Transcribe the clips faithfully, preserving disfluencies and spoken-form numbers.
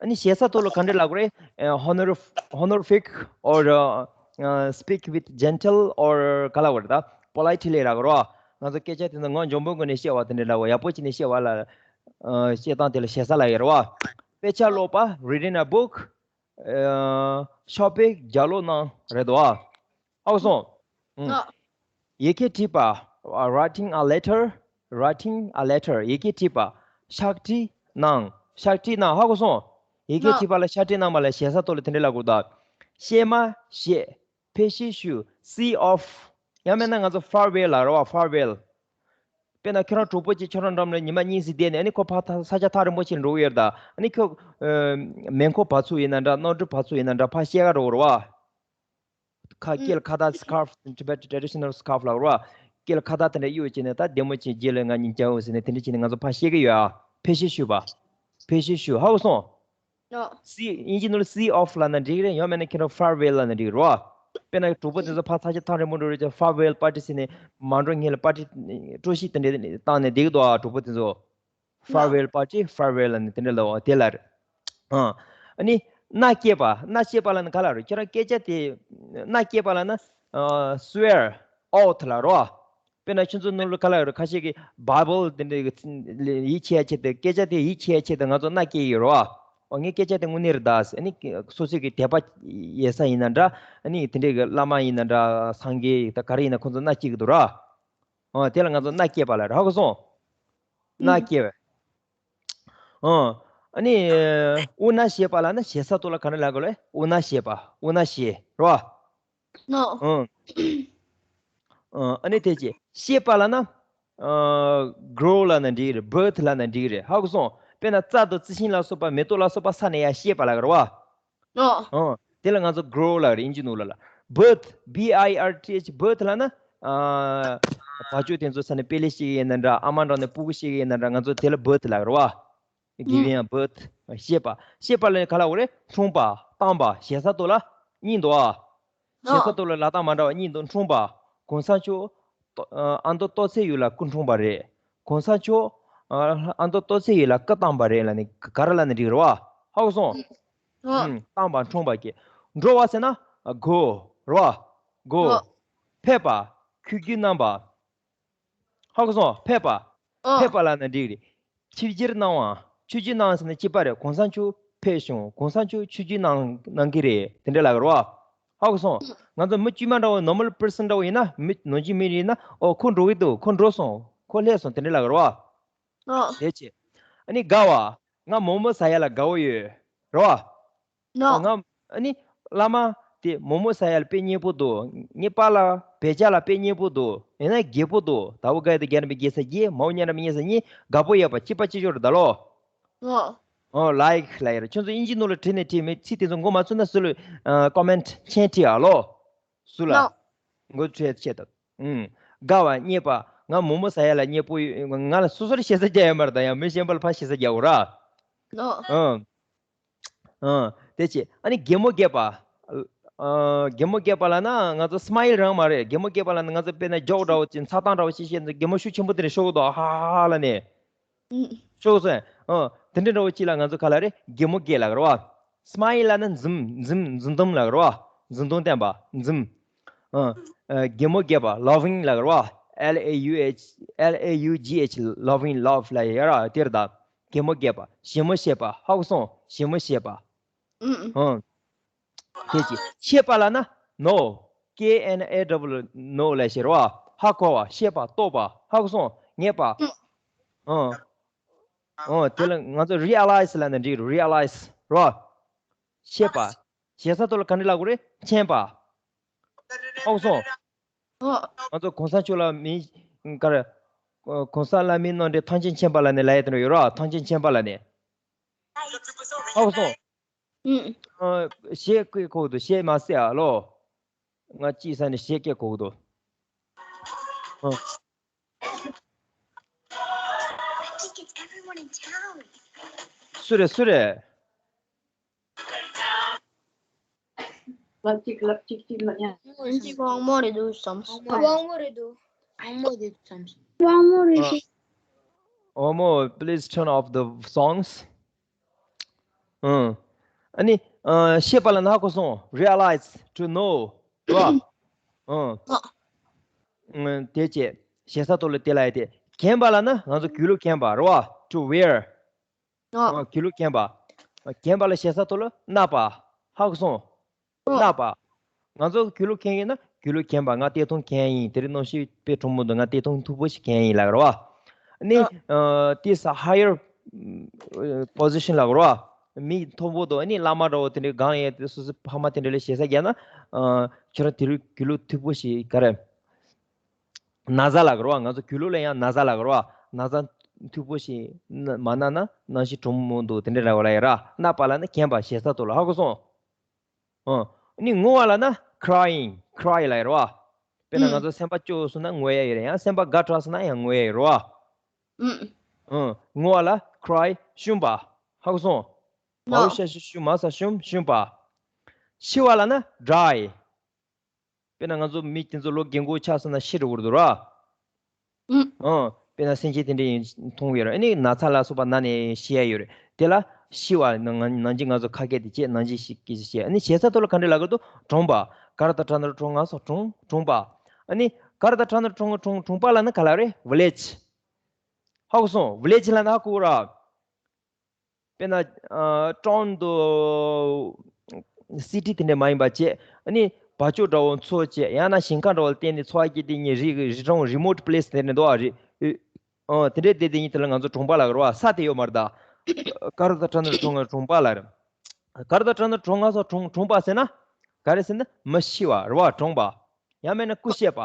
ཨ་ནི་ཞེ་ས་ཐོག་ལ་ག་འདྲ་ལབ་དགོས་རེད། ཨ། honor- honorific or, uh, uh, speak with gentle or ག་ལབ་དགོས་རེད། ད་politely ལབ་དགོས་རེད་བ། ང་ཚོ་སྐད་ཆ་དེ་ཚོ་ངག་འཇམ་པོའི་སྒོ་ནས་བཤད་པ་དེ་འདྲ་ལབ་དགོས། ཡག་པོ་བྱས་ནས་བཤད་པ་ལ། ཨ། བཤད་སྟངས་དེ་ལ་ཞེ་ས་ལབ་ཡོད་རེད་བ། དཔེ་ཆ་ཀློག་པ། reading a book. ཨ། ཤོག་དཔེ་རྒྱབ་ཀློག་གནང་རེད་དོ། ཧ་གོ་སོང་། ཨང་། ཡི་གེ་བྲིས་པ། ཨ། writing a letter. Writing a letter. ཡི་གེ་བྲིས་པ། ཕྱག་བྲིས་གནང་། ཕྱག་བྲིས་གནང་། ཧ་གོ་སོང་། ཡི་གེ་ཨང་། བྲིས་པ་ལ་ཕྱག་བྲིས་གནང་བ་ལ་ཞེ་ས་ཐོག་ལ་དེ་འདྲ་ལབ་དགོས་ད། གཤེད་མ་གཤེད། ཕེབས་བཤད་ཞུ། see off. ཡང་མིན་ན་ང་ཚོ་farewell ལབ་རེད་བ། farewell. དཔེར་ན་ཁྱོད་རང་གྲོགས་པོ་གཅིག་ཁྱོད་རང་འགྲམ་ལ་ཉི་མ་གཉིས་ཙམ་བསྡད་ནས། ཨ་ནི་ཁོ་ཕར་ཐག་ས་ཆ་ཐག་རིང་པོ་ཞིག་འགྲོ་གི་ཡོད་རེད་ད། ཨ་ནི་ཁྱོད། ཨ། མེ་འཁོར་བབས་ཚུགས་ཡིན་ན་འདྲ། གནམ་གྲུ་བབས་ཚུགས་ཡིན་ན་འདྲ། ཕར་བཤད་ག་འགྲོ་གི་རེད་བ། ཁ། སྐེ་ལ་ཁ་བརྡ། scarf. Tibetan traditional scarf ལབ་རེད་བ། སྐེ་ལ་ཁ་བརྡ་དེ་འདྲ་གཡུག་བྱས་ནས། ད་བདེ་མོ་བྱས་རྗེས་ལ་ང་གཉིས་མཇལ་འོང་ཟེར་ནས་དེ་འདྲ་བྱས་ནས་ང་ཚོ་ཕར་བཤད་གི་ཡོད་ཨ། ཕེབས་བཤད་ཞུ་བ། ཕེབས་བཤད་ཞུ། ཧ་གོ་སོང་། ཨང་། see. དབྱིན་ཇི་ནང་ལ་see off ལབ་ན་འགྲིག་རེད། ཡང་མིན་ན་ཁྱེད་རང་farewell ལབ་ན་འགྲིག་རེད་བ། དཔེར་ན་གྲོགས་པོ་དེ་ཚོ་ཕར་ས་ཆ་ཐག་རིང་པོ་འགྲོ་རེད་ཅེས་farewell party ཟེར་ནས་མ་འགྲོ་སྔོན་ལ་party སྤྲོ་སྐྱིད་དེ་འདྲ་བཏང་ནས་བསྡད་ཀྱི་འདུག་ཨ། གྲོགས་པོ་དེ་ཚོ། farewell party, farewell ལབ་ནས་དེ་འདྲ་ལབ་པ་དེ་ལ་རེད། ཨ། ཨ་ནི་མནའ་སྐྱེལ་པ། མནའ་སྐྱེལ་པ་ལབ་ན་ག་ལབ་རེད། ཁྱེད་རང་སྐད་ཆ་དེ། མནའ་སྐྱེལ་པ་ལབ་ན། ཨ། swear oath ལབ་རེད་བ། དཔེར་ན་ཁྱོད་ཚོ་ནང་ལ་ག་ལབ་རེད། ཁ་ཤས་ཀྱིས་Bible དེ་འདྲ་གི་ཡིད་ཆེས་ཡ་ཆེད་དུ། སྐད་ཆ་དེ་ཡིད་ཆེས་ཡ་ཆེད་དུ་ང་ཚོ་མནའ་སྐྱེལ་ཡོད་རེད་བ། འོ། ངའི་སྐད་ཆ་དེ་དངོས་གནས་རེད་ད་ཟེར། ཨ་ནི་སོ་སོའི་གི་དད་པ་ཡོད་ས་ཡིན་ན་འདྲ། ཨ་ནི་དེ་འདྲའི་གི་བླ་མ་ཡིན་ན་འདྲ། སངས་རྒྱས་ད་ག་རེ་ཡིན་ན་ཁོང་ཚོ་མནའ་སྐྱེལ་གི་འདུག་ར། ཨ། དེ་ལ་ང་ཚོ་མནའ་སྐྱེལ་པ་ལབ་རེད། ཧ་གོ་སོང་། མནའ་སྐྱེལ་བ། ཨ། ཨ་ནི་དབུ་མནའ་བཞེས་པ་ལབ་ན་ཞེ་ས་ཐོག་ལ་ག་འདྲ་ལབ་དགོས་རེད། དབུ་མནའ་བཞེས་པ། དབུ་མནའ་བཞེས་རེད་བ། ཨང་། ཨ་ནི་དེ་རྗེས་གཤེད་པ་ལབ་ན། ཨ། grow ལབ་ན་འགྲིག་རེད། birth ལབ་ན་འགྲིག་རེད། ཧ་གོ་སོང་། དཔེར་ན་རྩྭ་དང་རྩི་ཤིང་ལ་སོགས་པ། མེ་ཏོག་ལ་སོགས་པ་ས་ནས་ཡར་གཤེད་པ་ལབ་ཀྱི་རེད་བ། ཨང་། དེ་ལ་ང་ཚོ་grow ལབ་རེད། དབྱིན་ཇི་ནང་ལ་ལ། birth, B I R T H, birth ལབ་ན། ཨ། བ་ཕྱུགས་དེ་ཚོ་ས་ནས་དཔེ་ལེགས་ཤིག་ཡིན་ན་འདྲ། ཨ་མ་འགྲམ་ནས་སྤུ་གུ་སྐྱེས་ཀྱི་ཡིན་ན་འདྲ། ང་ཚོ་དེ་ལ་birth ལབ་ཀྱི་རེད་བ། giving a birth. གཤེད་པ། གཤེད་པ་ལབ་ན་ག་ལབ་དགོས་རེད། འཁྲུངས་པ། བཏང་བ། ཞེ་ས་ཐོག་ལ་གཉིས་འདུག་ཨ། ཞེ་ས་ཐོག་ལ་ལབ་སྟངས་མ་འདྲ་བ་གཉིས་འདུག་འཁྲུངས་པ། གོང་ས་མཆོག་ཨ་མདོ་སྟོད་ཚེ་ཡུལ་ལ་སྐུ་འཁྲུངས་པ་རེད། གོང་ས་མཆོག་ཨ་མདོ་སྟོད་ཚེ་ཡུལ་ལ་སྐུ་བལྟམས་པ་རེད་ལབ་ནས་ག་རེ་ལབ་ན་འགྲིག་རེད་བ། ཧ་གོ་སོང་། ཨང་། བཏང་བ། འཁྲུངས་པ་སྐྱེས། འགྲོ་བ་ཟེར་ན་go རེད་བ། go. ཕེབས་པ། ཁྱོད་བརྒྱུད་གནང་བ། ཧ་གོ་སོང་། ཕེབས་པ། ཨང་། ཕེབས་པ་ལབ་ན་འགྲིག་རེད། ཆིབས་བསྒྱུར་གནང་བ། ཆིབས་བསྒྱུར་གནང་ཟེར་ན་གཅིག་པ་རེད། གོང་ས་མཆོག་ཕེབས་བྱུང་། གོང་ས་མཆོག་ཆིབས་བསྒྱུར་གནང་གནང་གི་རེད། དེ་འདྲ་ལབ་ཀྱི་རེད་བ། ཧ་གོ་སོང་། ང་ཚོ་མི་དཀྱུས་མ་འདྲ་བོ། normal person འདྲ་བོ་ཡིན་ན། མི་ནང་ཆོས་མི་ཡིན་ན། ཨོ། ཁོ་འགྲོ་གི་འདུག་ཁོ་འགྲོ་སོང་། ཁོ་སླེབས་སོང་། དེ་འདྲ་ལབ་ཀྱི་རེད་བ། ཨང་། དེ་བྱས། ཨ་ནི་དགའ་བ། ང་མོག་མོག་ཟ་ཡ་ལ་དགའ་བོ་ཡོད། རེད་བ། ཨང་། ང་། ཨ་ནི་བླ་མ་དེ་མོག་མོག་ཟ་ཡ་ལ་དཔེ་མཉེས་པོ་འདུག་ངའི་པཱ་ལགས་བེ་ཅ་ལ་དཔེ་མཉེས་པོ་འདུག་ཡིན་ན་རྒྱས་པོ་འདུག་ད་བུ་ག་ཡ་དེ་རྒྱ་རམ་པའི་རྒྱལ་ས་རྒྱས། མའོ་ཉ་རམ་པའི་རྒྱལ་ས་རྙེད། དགའ་པོ་ཡོད་པ། གཅིག་པ་གཅིག་རྐྱང་རེད་ད་ལོ། ཨང་། ཨོ། like ལབ་ཡ་རེད། ཁྱོད་ཚོ་དབྱིན་ཇི་ནང་ལ་བྲིས་ནས་བྲིས་མེད། ཚིག་དེ་ཚོ་མགོ་མ་ཚོས་ན་སུ་ལ་ཨ་comment མཆན་བྲིས་ཨ་ལོ། སུ་ལ། ཨང་། མགོ་ཚོས་བྱས་ད། ཨང་། དགའ་བ། མཉེས་པ། ང་མོག་མོག་ཟ་ཡ་ལ་མཉེས་པོ་ཡོད། ང་ལ་སོ་སོར་ཞེ་ས་རྒྱག་ཡ་མ་རེད་ད། ཡང་མི་གཞན་པ་ལ་ཕར་ཞེ་ས་རྒྱག་དགོས་ར། ཨང་། ཨང་། དེ་བྱས། ཨ་ནི་གད་མོ་བགད་པ། ཨ། གད་མོ་བགད་པ་ལབ་ན་ང་ཚོ་smile རང་མ་རེད། གད་མོ་བགད་པ་ལབ་ན་ང་ཚོ་དཔེར་ན་joke འདྲ་བོ་ཅིག་མཚར་གཏམ་འདྲ་བོ་ཅིག་བཤད་ན་གད་མོ་ཤུགས་ཆེན་པོ་དེ་འདྲ་ཤོར་གི་འདུག་ཧ་ཧ་ཧ་ལབ་ནས། ཤོར་སོང་། ཨ། དེ་འདྲ་འདྲ་བོ་ཅིག་ལ་ང་ཚོ་ག་ལབ་རེད། གད་མོ་བགད་ལབ་ཀྱི་རེད་བ། smile ལབ་ན་འཛུམ། འཛུམ། འཛུམ་འདུམ་ལབ་ཀྱི་རེད་བ། འཛུམ་འདུམ་བསྟན་པ། འཛུམ། ཨ། ཨ། གད་མོ་བགད་པ། laughing ལབ་ཀྱི་རེད་བ། L A U H, L A U G H, laughing, laugh ལབ་ཡ་ར་དེ་རེད་ད། གད་མོ་བགད་པ། བཞད་མོ་བཞད་པ། ཧ་གོ་སོང་། བཞད་མོ་བཞད་པ། ཨང་། དེ་བྱས། གཤེད་པ་ལབ་ན་know. K N A W, know ལབ་ཤེས་རེད་བ། ཧ་གོ་བ། ཤེས་པ། རྟོགས་པ། ཧ་གོ་སོང་། ངེས་པ། ཨང་། ཨང་། དེ་ལ་ང་ཚོ་realize ལབ་ན་འགྲིག་རེད། realize རེད་བ། ཤེས་པ། ཞེ་ས་ཐོག་ལ་ག་འདྲ་ལབ་དགོས་རེད། མཁྱེན་པ། ཧ་གོ་སོང་། ཨང་། ང་ཚོ་གོང་ས་མཆོག་ལ་མི་ག་རེ། གོང་ས་བླ་མའི་རྣམ་འདྲེན་ཐམས་ཅད་མཁྱེན་པ་ལབ་ནས་ལབ་ཡ་དེ་འདྲ་ཡོད་རེད་བ། ཐམས་ཅད་མཁྱེན་པ་ལབ་ནས། ཧ་གོ་སོང་། ཨང་། ཨ། གཞས་སྐད་གོ་གི་འདུག་གཞས་མ་བསད་ཨ་ལོ། ང་ཅིག་ས་ནས་གཞས་སྐད་གོ་གི་འདུག་ཨ། སུ་རེད། སུ་རེད། ལབ་ཅིག་ལབ་ཅིག་ཅིག་ལབ་ཡ། དབང་མོ་རེད་འདུག་བསམ། དབང་མོ་རེད་འདུག་དབང་མོ་རེད་འདུག་བསམ། དབང་མོ་རེད་འདུག་དབང་མོ། Please turn off the songs. ཨང་། ཨ་ནི་ཨ་ཤེས་པ་ལབ་ན་ཧ་གོ་སོང་། realize, to know, རེད་བ། ཨང་། ཨང་། དེ་བྱས་ཞེ་ས་ཐོག་ལ་དེ་ལབ་ཡ་དེ། གྱོན་པ་ལབ་ན་ང་ཚོ་གུས་ལུགས་གྱོན་པ་རེད་བ། to wear. ཨང་། གུས་ལུགས་གྱོན་པ། གྱོན་པ་ལ་ཞེ་ས་ཐོག་ལ་གནག་པ། ཧ་གོ་སོང་། གནག་པ། ང་ཚོ་གུས་ལུགས་གྱོན་ཡིན་ན་གུས་ལུགས་གྱོན་པ། ང་སྟོད་ཐུང་གྱོན་ཡིན། དེ་རིང་གནམ་གཤིས་དཔེ་གྲང་མོ་འདུག་ང་སྟོད་ཐུང་མཐུག་པོ་ཞིག་གྱོན་ཡིན་ལབ་རེད་བ། ཨ་ནི་ཨ་དེ་ས་higher position ལབ་རེད་བ། མི་མཐོ་པོ་དང་ཨ་ནི་བླ་མ་འདྲ་བོ་དེ་འདྲའི་སྒང་ཡས་དེ་སོ་སོའི་ཕ་མ་དེ་འདྲ་ལ་ཞེ་ས་བརྒྱབ་ན། ཨ་ཁྱོད་རང་དེ་རིང་གུས་ལུགས་མཐུག་པོ་ཞིག་ག་རེ། ན་བཟའ་ལབ་རེད་བ། ང་ཚོ་གུས་ལུགས་ལ་ཡང་ན་བཟའ་ལབ་རེད་བ། ན་བཟའ་མཐུག་པོ་ཞིག་མ་གནང་ན་གནམ་གཤིས་གྲང་མོ་འདུག་དེ་འདྲ་འདྲ་བོ་ལབ་ཡ་ར། གནག་པ་ལབ་ན་གྱོན་པ་ཞེ་ས་ཐོག་ལ། ཧ་གོ་སོང་། ཨ་ནི་ངུ་བ་ལབ་ན་crying, cry ལབ་ཡ་རེད་བ། དཔེར་ན་ང་ཚོ་སེམས་པ་སྐྱོ་སོང་ན་ངུ་ཡ་ཡོད་རེད། ཡང་སེམས་པ་དགའ་དྲགས་སོང་ན་ཡང་ངུ་ཡ་ཡོད་རེད་བ། ཨང་། ངུ་བ་ལ་cry, བཤུམ་པ། ཧ་གོ་སོང་། བའོ་ཤ་ཤུ་ཤུ་མ་ས་བཤུམ། བཤུམ་པ། ཤི་བ་ལབ་ན་die. དཔེར་ན་ང་ཚོ་མི་དེ་ཚོ་ལོ་རྒན་གོག་ཆགས་སོང་ན་ཤི་འགྲོ་གི་རེད་བ། ཨང་། དཔེར་ན་སེམས་ཅན་དེ་འདྲ་ཡིན་མཐོང་ཡོད་རེད། ཨ་ནི་ན་ཚ་ལ་སོགས་པ་ན་ནས་ཤི་ཡ་ཡོད་རེད། དེ་ལ་ཤི་བ་ནང་ནང་བཞིན་ང་ཚོ་ཁ་སྐད་དེ་བྱས། ནང་བཞིན་ཤི་སྐད་ཅིག་བྱས། ཨ་ནི་ཞེ་ས་ཐོག་ལ་ག་འདྲ་ལབ་གི་འདུག་གྲོངས་པ། ག་ར་ད་དྲག་ན་རུ་གྲོངས། ང་སོགས་གྲོངས། གྲོངས་པ། ཨ་ནི་ག་ར་ད་དྲག་ན་རུ་གྲོངས། གྲོངས། གྲོངས་པ་ལབ་ན་ག་ལབ་རེད། village. ཧ་གོ་སོང་། village ལབ་ན་ཧ་གོ་ར། དཔེར་ན་ཨ་town དང་city དེ་འདྲ་མ་ཡིན་པ་བྱས། ཨ་ནི་བ་ཕྱུགས་འདྲ་བོ་འཚོ་བྱས། ཡང་ན་ཞིང་ཁ་འདྲ་བོ་ལ་བརྟེན་ནས་འཚོ་བ་སྐྱེལ་དེ་ཉིད་རི་རི་གྲོང་remote place དེ་འདྲ་འདུག་ཨ། རི་ཨ་དེ་འདྲ་བསྡད་དེ་ཉིད་དེ་ལ་ང་ཚོ་གྲོངས་པ་ལབ་རེད་བ། ས་དེ་ཡོད་མ་རེད་ད། ག་ར་ད་དྲག་ན་རུ་གྲོངས། གྲོངས་པ་ལབ་རེད། ག་ར་ད་དྲག་ན་རུ་གྲོངས། ང་སོགས་གྲོངས། གྲོངས་པ་ཟེར་ན་ག་རེ་ཟེར་ན་མི་ཤི་བ་རེད་བ། གྲོངས་པ། ཡང་མིན་ན་སྐུ་གཤེགས་པ།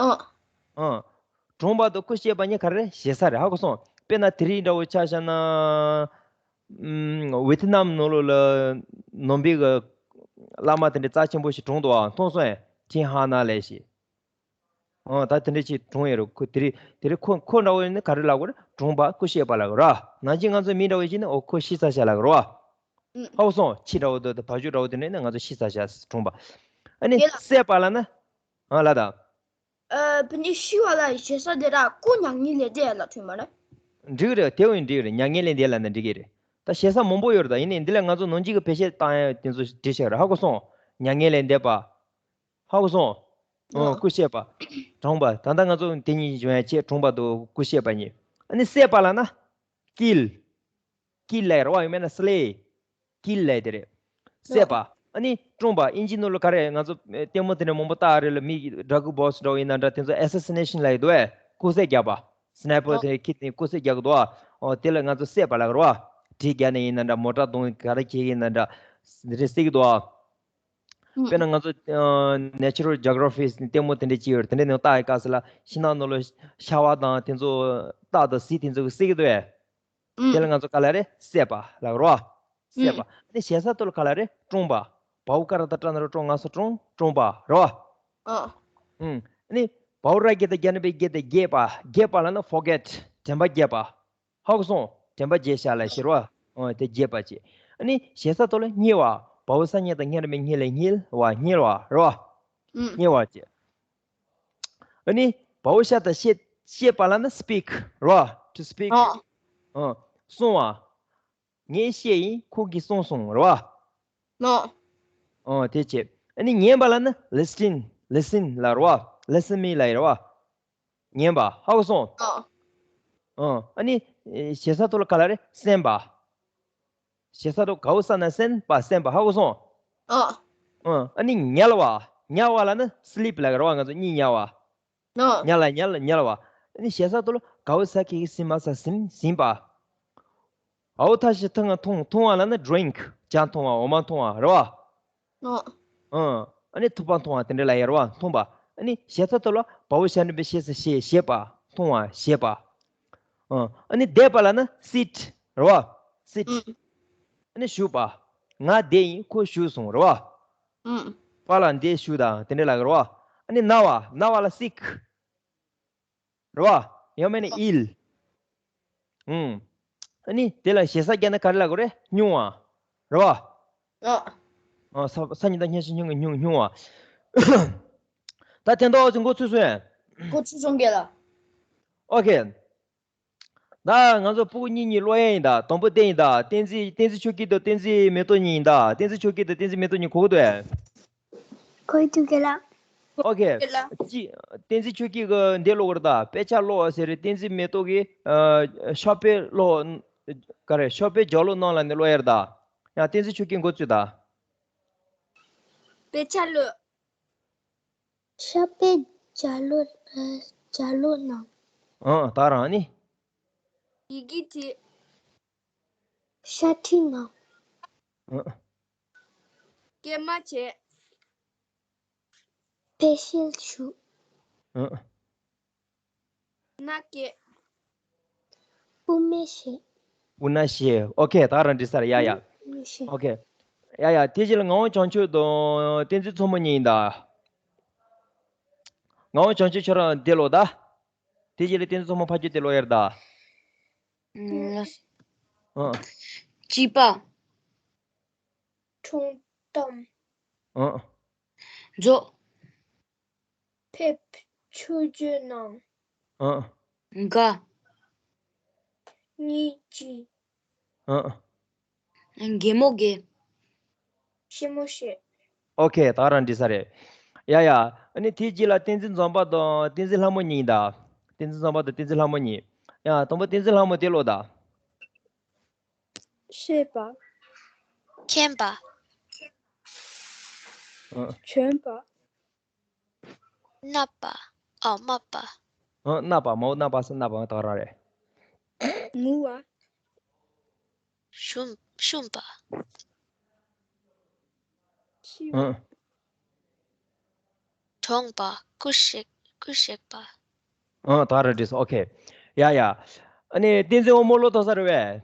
ཨང་། ཨང་། གྲོངས་པ་དང་སྐུ་གཤེགས་པ་གཉིས་ག་རེ་ཞེ་ས་རེད། ཧ་གོ་སོང་། དཔེར་ན་དེ་རིང་འདྲ་བོ་ཆ་བཞག་ན། ཨམ། ཝེ་ཐི་ནམ་ནང་ལོགས་ལ་ནང་པའི་གི་བླ་མ་དེ་འདྲ་རྩ་ཆེན་པོ་ཞིག་གྲོངས་འདུག་ཨ། མཐོང་སོང་ཨེ། ཆིན་ཧ་ན་ལེ་ཞེས། ཨང་། ད་དེ་འདྲ་ཞིག་གྲོངས་ཡོད་རེད། ཁོ་དེ་རིང་དེ་རིང་ཁོ་ཁོ་འདྲ་བོ་ཡིན་ན་ག་རེ་ལབ་དགོས་རེད། གྲོངས་པ། སྐུ་གཤེགས་པ་ལབ་དགོས་ར། ནང་བཞིན་ང་ཚོ་མི་འདྲ་བོ་ཞིག་ནི་ཨོ་ཁོ་ཤི་ཚར་ཤག་ལབ་དགོས་རེད་བ། ཧ་གོ་སོང་། ཁྱི་འདྲ་བོ་དང་བ་ཕྱུགས་འདྲ་བོ་དེ་འདྲ་ཡིན་ན་ང་ཚོ་ཤི་ཚར་ཤག་གྲོངས་པ། ཨ་ནི་བསད་པ་ལབ་ན། ཨ་ལ་ད། ཨ་བུ་ནི་ཤི་བ་ལ་ཞེ་ས་དེ་ར་སྐུ་མྱ་ངན་ལས་འདས་ལ་ཐུག་མ་རེད། འགྲིག་རེད། དེ་འོ་ཡིན་འགྲིག་རེད། མྱ་ངན་ལས་འདས་ལབ་ན་འགྲིག་གི་རེད། ད་ཞེ་ས་མང་པོ་ཡོད་རེད། ད་ཡིན་ནའི་འདི་ལ་ང་ཚོ་ནང་གཅིག་གི་བེད་སྤྱོད་བཏང་ཡ་དེ་ཚོ་འགྲིག་ཤག་རེད། ཧ་གོ་སོང་། མྱ་ངན་ལས་འདས་པ། ཧ་གོ་སོང་། ཨོ། སྐུ་གཤེགས་པ། གྲོངས་པ། ད་ལྟ་ང་ཚོ་དེ་གཉིས་སྦྱོང་ཡ་བྱས། གྲོངས་པ་དང་སྐུ་གཤེགས་པ་གཉིས། ཨ་ནི་བསད་པ་ལབ་ན། kill. kill ལབ་རེད་བ། ཡང་མིན་ན་slay. kill ལབ་དེ་རེད། བསད་པ། ཨ་ནི་གྲོངས་པ། ཨིན་ཇི་ནང་ལ་ག་རེ། ང་ཚོ་ལྟད་མོ་དེ་འདྲ་མང་པོ་ལྟ་རེད་ལ། མི་drug boss འདྲ་བོ་ཡིན་ན་འདྲ། དེ་ཚོ་assassination ལབ་ཡོད་དོ། ཨེ། སྐུ་བསད་རྒྱག་པ། sniper དེ་འདྲ་ཁྱེར་ནས་སྐུ་བསད་རྒྱག་གི་འདུག་ཨ། ཨོ་དེ་ལ་ང་ཚོ་བསད་པ་ལབ་རེད་བ། གྲི་རྒྱག་ནས་ཡིན་ན་འདྲ། མོ་ཊ་གདོང་ག་རེ་ཁྱེར་ཡིན་ན་འདྲ། དེ་འདྲ་བསད་ཀྱི་འདུག་ཨ། དཔེར་ན་ང་ཚོ་ཨ་National Geographic ལྟད་མོ་དེ་འདྲ་ཅིག་ཡོད་རེད། དེ་འདྲ་ནང་ལྟ་ཡི་སྐབས་སུ་ལ་ཤིང་ནགས་ནང་ལ་ཤ་བ་དང་དེ་ཚོ་སྟག་དང་གཟིག་དེ་ཚོ་གི་བསད་ཀྱི་འདུག་ཨེ། དེ་ལ་ང་ཚོ་ག་ལབ་རེད། བསད་པ་ལབ་རོ། བསད་པ། ཨ་ནི་ཞེ་ས་ཐོག་ལ་ག་ལབ་རེད། གྲོངས་པ། བའོ་ཀ་ར་བཏགས་ཀྲ་ན་རོ་ཀྲོ། ང་སོགས་གྲོངས། གྲོངས་པ་རོ། ཨ་ནི་བའོ་ར་བརྒྱད་བཏགས་རྒྱ་ན་པའི་རྒྱ་དེ་རྒྱས་པ། རྒྱས་པ་ལབ་ན་forget། དྲན་པ་བརྒྱད་པ། ཧ་གོ་སོང་། དྲན་པ་བརྗེད་བཞག་ལ་ཟེར་བ། ཨོ་དེ་བརྗེད་པ་བྱས། ཨ་ནི་ཞེ་ས་ཐོག་ལ་བསྙིལ་བ། བའོ་ས་བསྙེན་བཏགས་བསྙེན་ར་མེད་བསྙེན་ལ་བསྙིལ་བ། བསྙིལ་བ་རེད་བ། བསྙིལ་བ་བྱས། ཨ་ནི་བའོ་ཤ་བཏགས་བཤད། བཤད་པ་ལབ་ན་speak རེད་བ། to speak. ཨོ། གསུང་བ། ངས་བཤད་ཡིན། ཁོང་གིས་གསུངས་སོང་རེད་བ། ཨོ། ཨོ་དེ་བྱས། ཨ་ནི་ཉན་པ་ལབ་ན་listen. listen ལབ་རེད་བ། listen me ལབ་ཡིན་རེད་བ། ཉན་པ། ཧ་གོ་སོང་། ཨ། ཨ་ནི་ཞེ་ས་ཐོག་ལ་ག་ལབ་རེད། གསན་པ། ཞེ་ས་ཐོག་གའོ་ས་ན་གསན་པ། གསན་པ། ཧ་གོ་སོང་། ཨ། ཨ་ནི་ཉལ་བ། ཉལ་བ་ལབ་ན་sleep ལབ་རེད་བ། ང་ཚོ་གཉིད་ཉལ་བ། ཉལ་ལ་ཉལ་ལ་ཉལ་བ། ཨ་ནི་ཞེ་ས་ཐོག་ལ་གའོ་ས་ཁི་གི་སི་མ་ས་ཟིམ། ཟིམ་པ། འའོ་ཐ་ཞི་ཐ་ང་འཐུང་། འཐུང་བ་ལབ་ན་drink. ཇ་འཐུང་བ། འོ་མ་འཐུང་བ་རེད་བ། ཨ། ཨ་ནི་ཐུག་པ་འཐུང་བ་དེ་འདྲ་ལབ་ཡ་རེད་བ། འཐུང་པ། ཨ་ནི་ཞེ་ས་ཐོག་ལ་བའོ་ཤ་འགྲེང་བུ་ཤེ་ས་ཞེ། ཞེད་པ། འཐུང་བ། ཞེད་པ། ཨ། ཨ་ནི་བསྡད་པ་ལབ་ན་sit རེད་བ། sit. ཨ་ནི་བཞུགས་པ། ང་བསྡད་ཡིན། ཁོ་བཞུགས་སོང་རེད་བ། པ་ལ་འདི་བཞུགས་དང་དེ་འདྲ་ལབ་ཀྱི་རེད་བ། ཨ་ནི་ན་བ། ན་བ་ལ་sick རེད་བ། ཡང་མིན་ན་ill. ཨུམ། ཨ་ནི་དེ་ལ་ཞེ་ས་བརྒྱབ་ན་ག་རེ་ལབ་དགོས་རེད། སྨྱུང་བ། རེད་བ། ཨ། ཨ། ས་ས་ཉིན་ད་སྙན་ཞིང་སྨྱུང་གི་སྨྱུང་། སྨྱུང་བ། ད་དེ་འདྲ་འོ་ཚོད་འགོ་ཚུགས་སོང་ཡ། འགོ་ཚུགས་སོང་གི་ལ། ཨོ་ཁེ། ད་ང་ཚོ་ཕྲུ་གུ་གཉིས་གཉིས་ཀློག་ཡས་ཡིན་ད། དང་པོ་དེ་ཡིན་ད། བསྟན་འཛིན་བསྟན་འཛིན་ཆོས་སྐྱིད་དང་བསྟན་འཛིན་མེ་ཏོག་གཉིས་ཡིན་ད། བསྟན་འཛིན་ཆོས་སྐྱིད་དང་བསྟན་འཛིན་མེ་ཏོག་གཉིས་གོ་གི་འདུག་ཨེ། གོ་གི་འདུག་ག་ལགས། ཨོ་ཁེ། ག་ལགས། ཅི། བསྟན་འཛིན་ཆོས་སྐྱིད་ཀྱིས་འདི་ཀློག་རེད་ད། དཔེ་ཆ་ཀློག་ཟེར་རེད། བསྟན་འཛིན་མེ་ཏོག་གིས་ཨ་ཤོག་དཔེ་ཀློག་ག་རེ། ཤོག་དཔེ་སྦྱར་ཀློག་གནང་ལབ་ནས་ཀློག་ཡས་རེད་ད། ཡང་བསྟན་འཛིན་ཆོས་སྐྱིད་འགོ་བཙུགས་ད། དཔེ་ཆ་ཀློག་ཤོག་དཔེ་སྦྱར་ཀློག་ཨ་སྦྱར་ཀློག་གནང་། ཨང་། ད་རང་ནི། ཡི་གེ་བྲིས། ཤ་ཁྲིད་གནང་། ཨང་། སྐྱེལ་མ་བྱས། ཕེབས་བཤད་ཞུ། ཨང་། མནའ་སྐྱེལ། སྤུ་མེ་བཤད། སྤུ་ན་བཤད། ཨོ་ཁེ། ད་རང་འགྲིག་ས་རེད། ཡ་ཡ། སྤུ་མེ་བཤད། ཨོ་ཁེ། ཡ་ཡ། དེ་རྗེས་ལ་ངག་དབང་བྱང་ཆུབ་དང་བསྟན་འཛིན་མཚོ་མོ་གཉིས་ཡིན་ད། ངག་དབང་བྱང་ཆུབ་ཁྱོད་རང་འདི་ཀློག་ད། དེ་རྗེས་ལ་བསྟན་འཛིན་མཚོ་མོ་ཕ་ཁྱོད་འདི་ཀློག་ཡས་རེད་ད། ཨང་། སྤྱི་པ། ཁྲུང་གཏམ། ཨང་། མཛོ། ཕེབས། ཆུ་བརྗོད་གནང་། ཨང་། དགའ། གཉིས་ཀྱིས། ཨང་། གད་མོ་བགད། ཞི་མོ་བཤད། ཨོ་ཁེ། ད་རང་འགྲིག་ས་རེད། ཡ་ཡ། ཨ་ནི་དེའི་རྗེས་ལ་བསྟན་འཛིན་འཛོམས་པ་དང་བསྟན་འཛིན་ལྷ་མོ་གཉིས་ཡིན་ད། བསྟན་འཛིན་འཛོམས་པ་དང་བསྟན་འཛིན་ལྷ་མོ་གཉིས། ཡ། དང་པོ་བསྟན་འཛིན་ལྷ་མོ་དེ་ཀློག་ད། བཤད་པ། མཁྱེན་པ། ཨ། བྱོན་པ། མནབས་པ། ཨ། མནབས་པ། ཨ། མནབས་པ། མའོ་མནབས་པ་སུ་མནབས་པ། ད་རང་རེད། ངུ་བ། ཤུམ་ཤུམ་པ། འཆི་བ། ཨ། གྲོངས་པ། སྐུ་གཤེགས་སྐུ་གཤེགས་པ། ཨ། ད་རང་འགྲིག་སོང་། ཨོ་ཁེ། ཡ་ཡ། ཨ་ནི་བསྟན་འཛིན་དབང་མོ་ཀློག་ཐུབ་ས་རེད་པས།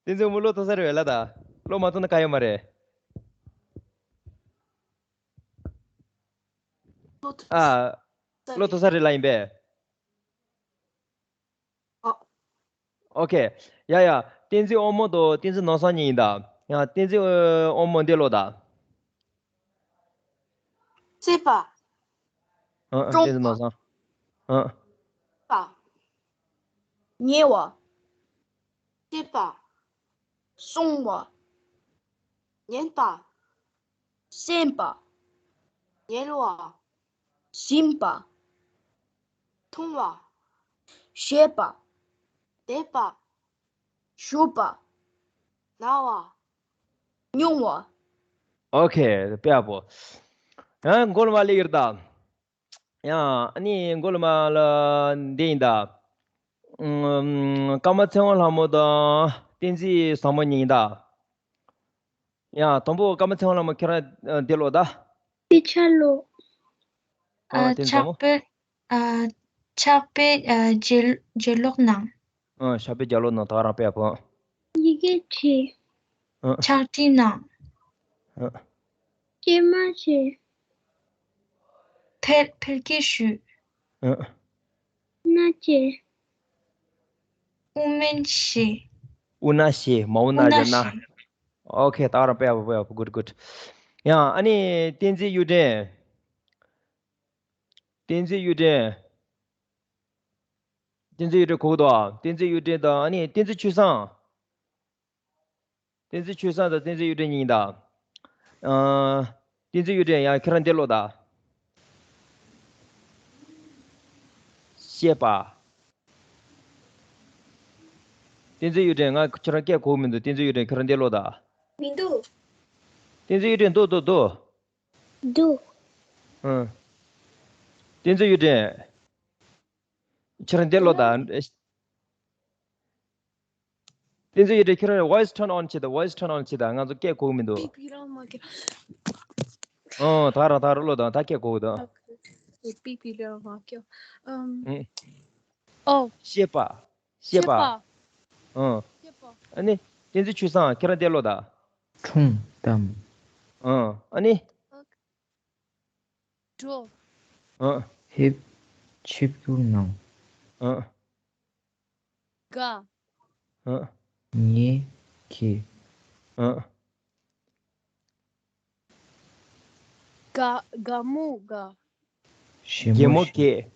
བསྟན་འཛིན་དབང་མོ་ཀློག་ཐུབ་ས་རེད་པས་ལགས། ད་ཀློག་མ་ཐུབ་ན་ཁག་ཡོད་མ་རེད། ཨ། ཀློག་ཐུབ་ས་རེད་ལགས། ཡིན་པས། ཨ། ཨོ་ཁེ། ཡ་ཡ། བསྟན་འཛིན་དབང་མོ་དང་བསྟན་འཛིན་ནོར་བཟང་གཉིས་ཡིན་ད། ཡ། བསྟན་འཛིན་དབང་མོ་འདི་ཀློག་ད། བརྩེགས་པ། ཨ། ཨ། བསྟན་འཛིན་ནོར་བཟང་། ཨ། པ། ཉེ་བ། བརྩེགས་པ། སྲུང་བ། ཉན་པ། གསན་པ། ཉལ་བ། ཟིན་པ། འཐུང་བ། བཞེས་པ། བསྡད་པ། བཞུགས་པ། ན་བ། སྨྱུང་བ། ཨོ་ཁེ། དཔེ་ཡག་པོ། ཡང་མགོ་ལ་མ་སླེབས་ཡོད་ད། ཡང་ཨ་ནི་མགོ་ལ་མ་ལ་འདི་ཡིན་ད། ཨུམ། ཀརྨ་ཚེ་དབང་ལྷ་མོ་དང་བསྟན་འཛིན་བཟང་མོ་གཉིས་ཡིན་ད། ཡང་དང་པོ་ཀརྨ་ཚེ་དབང་ལྷ་མོ་ཁྱེད་རང་འདི་ཀློག་ད། དཔེ་ཆ་ཀློག་ཨ། ཨ། བསྟན་འཛིན་བཟང་མོ། ཕྱག་དཔེ། ཨ། ཕྱག་དཔེ། ཨ། སྦྱར་སྦྱར་ཀློག་གནང་། ཨ། ཕྱག་དཔེ་སྦྱར་ཀློག་གནང་། ད་རང་དཔེ་ཡག་པོ། ཡི་གེ་བྲིས། ཨ། ཕྱག་བྲིས་གནང་། ཨ། སྐྱེལ་མ་བྱས། ཕལ་ཕལ་སྐྱེལ་ཞུས། ཨ། མནའ་སྐྱེལ། དབུ་མནའ་བཞེས། དབུ་མནའ་བཞེས། མའོ་མནའ་བཞེས། མནའ། ཨོ་ཁེ། ད་རང་དཔེ་ཡག་པོ། དཔེ་ཡག་པོ། གུཌ་གུཌ། ཡང་ཨ་ནི་བསྟན་འཛིན་གཡུ་སྒྲོན། བསྟན་འཛིན་གཡུ་སྒྲོན། བསྟན་འཛིན་གཡུ་སྒྲོན་གོ་གི་འདུག་ཨ། བསྟན་འཛིན་གཡུ་སྒྲོན་དང་ཨ་ནི་བསྟན་འཛིན་ཆོས་བཟང་། བསྟན་འཛིན་ཆོས་བཟང་དང་བསྟན་འཛིན་གཡུ་སྒྲོན་གཉིས་ད། ཨ། བསྟན་འཛིན་གཡུ་སྒྲོན། ཡང་ཁྱེད་རང་འདི་ཀློག་ད། བཤད་པ། བསྟན་འཛིན་གཡུ་སྒྲོན། ང་ཁྱེད་རང་སྐད་གོ་གི་མི་འདུག་བསྟན་འཛིན་གཡུ་སྒྲོན། ཁྱེད་རང་འདི་ཀློག་ད། མི་འདུག་བསྟན་འཛིན་གཡུ་སྒྲོན། འདུག་འདུག་འདུག་འདུག་ཨང་། བསྟན་འཛིན་གཡུ་སྒྲོན། ཁྱེད་རང་འདི་ཀློག་ད། བསྟན་འཛིན་གཡུ་སྒྲོན། ཁྱེད་རང་voice turn on བྱེད་དང་། voice turn on བྱེད་དང་། ང་ཚོ་སྐད་གོ་གི་མི་འདུག་པི་པི་རང་མ་སྐྱོ། ཨང་། ད་རང་ད་རང་ཀློག་དང་། ད་སྐད་གོ་གི་འདུག་པི་པི་རང་མ་སྐྱོ། ཨམ། ཨང་། ཨོ། བཤད་པ། བཤད་པ། ཨང་། བཤད་པ། ཨ་ནི་བསྟན་འཛིན་ཆོས་བཟང་། ཁྱེད་རང་འདི་ཀློག་དང་། ཁྲུང་གཏམ། ཨང་། ཨ་ནི། འགྲོ། ཨང་། ཕེབས། ཆིབས་བསྒྱུར་གནང་། ཨང་། དགའ། ཨང་། ཉེ་གི། ཨང་། དགའ། དགའ་མོ་དགའ། ཞི་གད་མོ་མོ་ཞི། གད།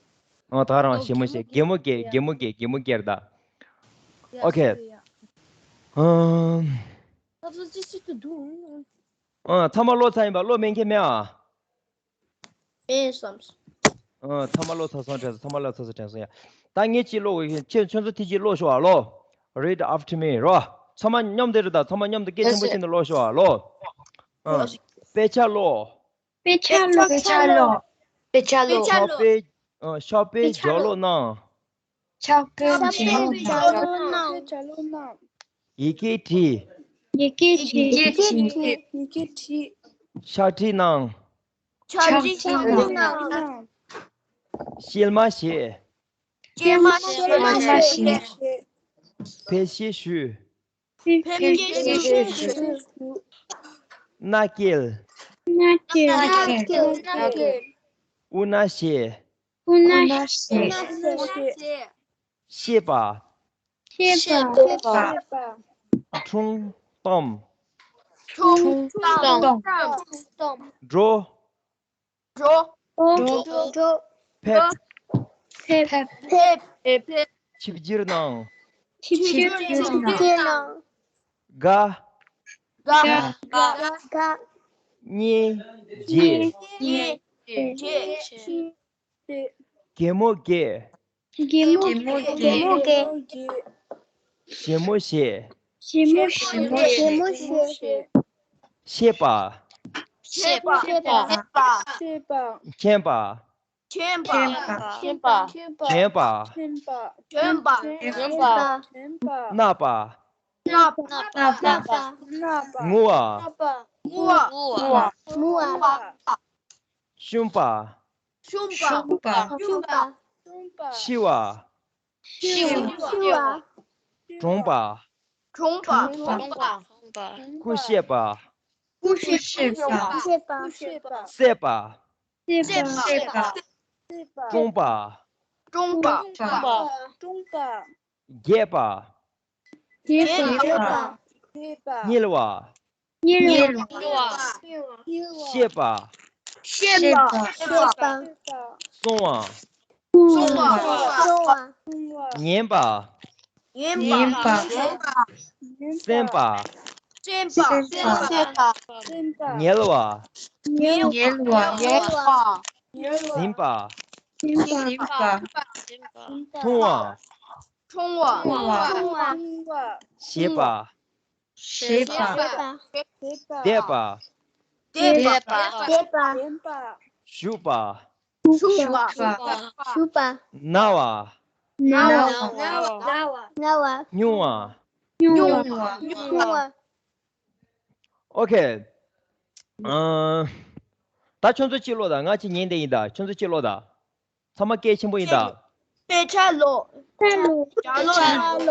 ཨ། ད་རང་ཞིབ་མོ་བྱས། རྒན་མོ་བརྒྱད། རྒན་མོ་བརྒྱད། རྒན་མོ་བརྒྱད་ད། ཨོ་ཁེ། ཨམ། ཨ། ཚང་མ་ཀློག་ཚར་ཡིན་པ། ཀློག་མེད་མཁན་མེད་ཨ། མེད་བསམ། ཨ། ཚང་མ་ཀློག་ཚར་སོང་། དྲན་སོང་། ཚང་མ་ཀློག་ཚར་སོང་། དྲན་སོང་ཡ། ད་ངས་གཅིག་ཀློག་གི། ཁྱེད་ཁྱོད་ཚོ་དེ་གཅིག་ཀློག་ཤོག་ཨ། ཀློག Read after me རོ། ཚང་མ་མཉམ་དུ་རེད་ད། ཚང་མ་མཉམ་དུ་སྐད་ཆེན་པོ་བྱས་ནས་ཀློག་ཤོག་ཨ། ཀློག་ཨ། དཔེ་ཆ་ཀློག་དཔེ་ཆ་ཀློག་དཔེ་ཆ་ཀློག་དཔེ་ཆ་ཀློག་ཕྱག་དཔེ། ཨ། ཕྱག་དཔེ་ཕྱག་དཔེ་ལྗགས་ཀློག་གནང་། ཕྱག་དཔེ་ཕྱག་དཔེ་ལྗགས་ཀློག་གནང་། ཡི་གེ་བྲིས། ཡི་གེ་བྲིས། ཡི་གེ་བྲིས། ཡི་གེ་བྲིས། ཕྱག་བྲིས་གནང་། ཕྱག་བྲིས་གནང་། གནང་། གཤེད་མ་བཞེས། གཤེད་མ་བཞེས། གཤེད་མ་བཞེས། ཕལ་སྐྱེས་ཞུས། ཕལ་སྐྱེས་ཞུས། མནའ་སྐྱེལ། མནའ་སྐྱེལ། མནའ་སྐྱེལ། དབུ་མནའ་བཞེས། དབུ་མནའ་བཞེས། གཤེད་པ། གཤེད་པ། ཁྲུང་གཏམ། ཁྲུང་གཏམ། འགྲོ། འགྲོ། འགྲོ། ཕེབས། ཕེབས། ཕེབས། ཕྱི་འགྱུར་གནང་། ཕྱི་འགྱུར་གནང་། དགའ། དགའ། དགའ། དགའ། མཉེས། བརྗེད། མཉེས། བརྗེད། རྒན་མོ་བརྒྱད། རྒན་མོ་བརྒྱད། རྒན་མོ་བརྒྱད། བཞད་མོ་བཞེས། བཞད་མོ་བཞེས། བཞད་མོ་བཞེས། གཤེད་པ། གཤེད་པ། གཤེད་པ། མཁྱེན་པ། མཁྱེན་པ། མཁྱེན་པ། མཁྱེན་པ། མཁྱེན་པ། མཁྱེན་པ། མནབས་པ། མནབས་པ། མནབས་པ། ངུ་བ། ངུ་བ། ངུ་བ། ངུ་བ། བཤུམས་པ། བཤུམས་པ། བཤུམས་པ། བཤུམས་པ། འཆི་བ། འཆི་བ། འཆི་བ། གྲོངས་པ། གྲོངས་པ། གྲོངས་པ། ཁུ་བཤད་པ། ཁུ་བཤད་པ། ཁུ་བཤད་པ། བསད་པ། བསད་པ། བསད་པ། བསད་པ། བཀྲོངས་པ། བཀྲོངས་པ། བཀྲོངས་པ། བཀྲོངས་པ། བརྒྱལ་བ། བརྒྱལ་བ། བརྒྱལ་བ། བརྙས་པ། བརྙས་པ། བརྙས་པ། བཤད་པ། བཤད་པ། བཤད་པ། བསྲུང་བ། བསྲུང་བ། ཉན་པ། ཉན་པ། ཉན་པ། གསན་པ། གསན་པ། གསན་པ། ཉལ་བ། ཉལ་བ། ཉལ་བ། ཉལ་བ། ཟིན་པ། ཟིན་པ། ཟིན་པ། འཐུང་བ། འཐུང་བ། འཐུང་བ། བཞེས་པ། བཞེས་པ། བཞེས་པ། བསྡད་པ། བསྡད་པ། བསྡད་པ། བཞུགས་པ། བཞུགས་པ། བཞུགས་པ། ན་བ། ན་བ། ན་བ། ན་བ། སྨྱུང་བ། སྨྱུང་བ། སྨྱུང་བ། ཨོ་ཁེ། ཨ། ད་ཁྱོད་ཚོ་གཅིག་ཀློག་དང་། ང་གཅིག་ཉན་བསྡད་ཡིན་ད། ཁྱོད་ཚོ་གཅིག་ཀློག་དང་། ཚང་མ་སྐད་ཆེན་པོ་ཡིན་ད། དཔེ་ཆ་ཀློག་དཔེ་ཆ་ཀློག་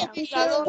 དཔེ་ཆ་ཀློག་དཔེ་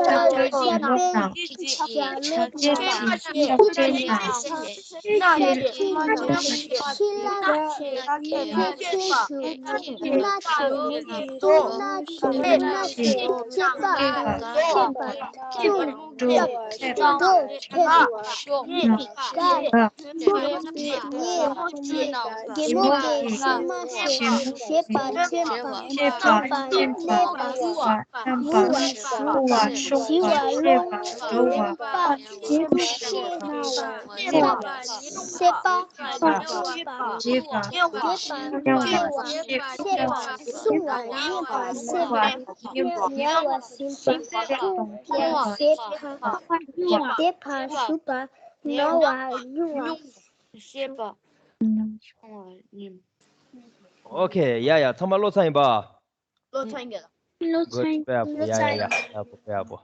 ཆ་ཀློག་ཨོ་ཁེ། ཡ་ཡ། ཚང་མ་ཀློག་ཚར་ཡིན་པ། ཀློག་ཚར་ཡིན་ལ། ཀློག་ཚར་ཡིན། དཔེ་ཡག་པོ། ཡ་ཡ་ཡ། ཡག་པོ། དཔེ་ཡག་པོ།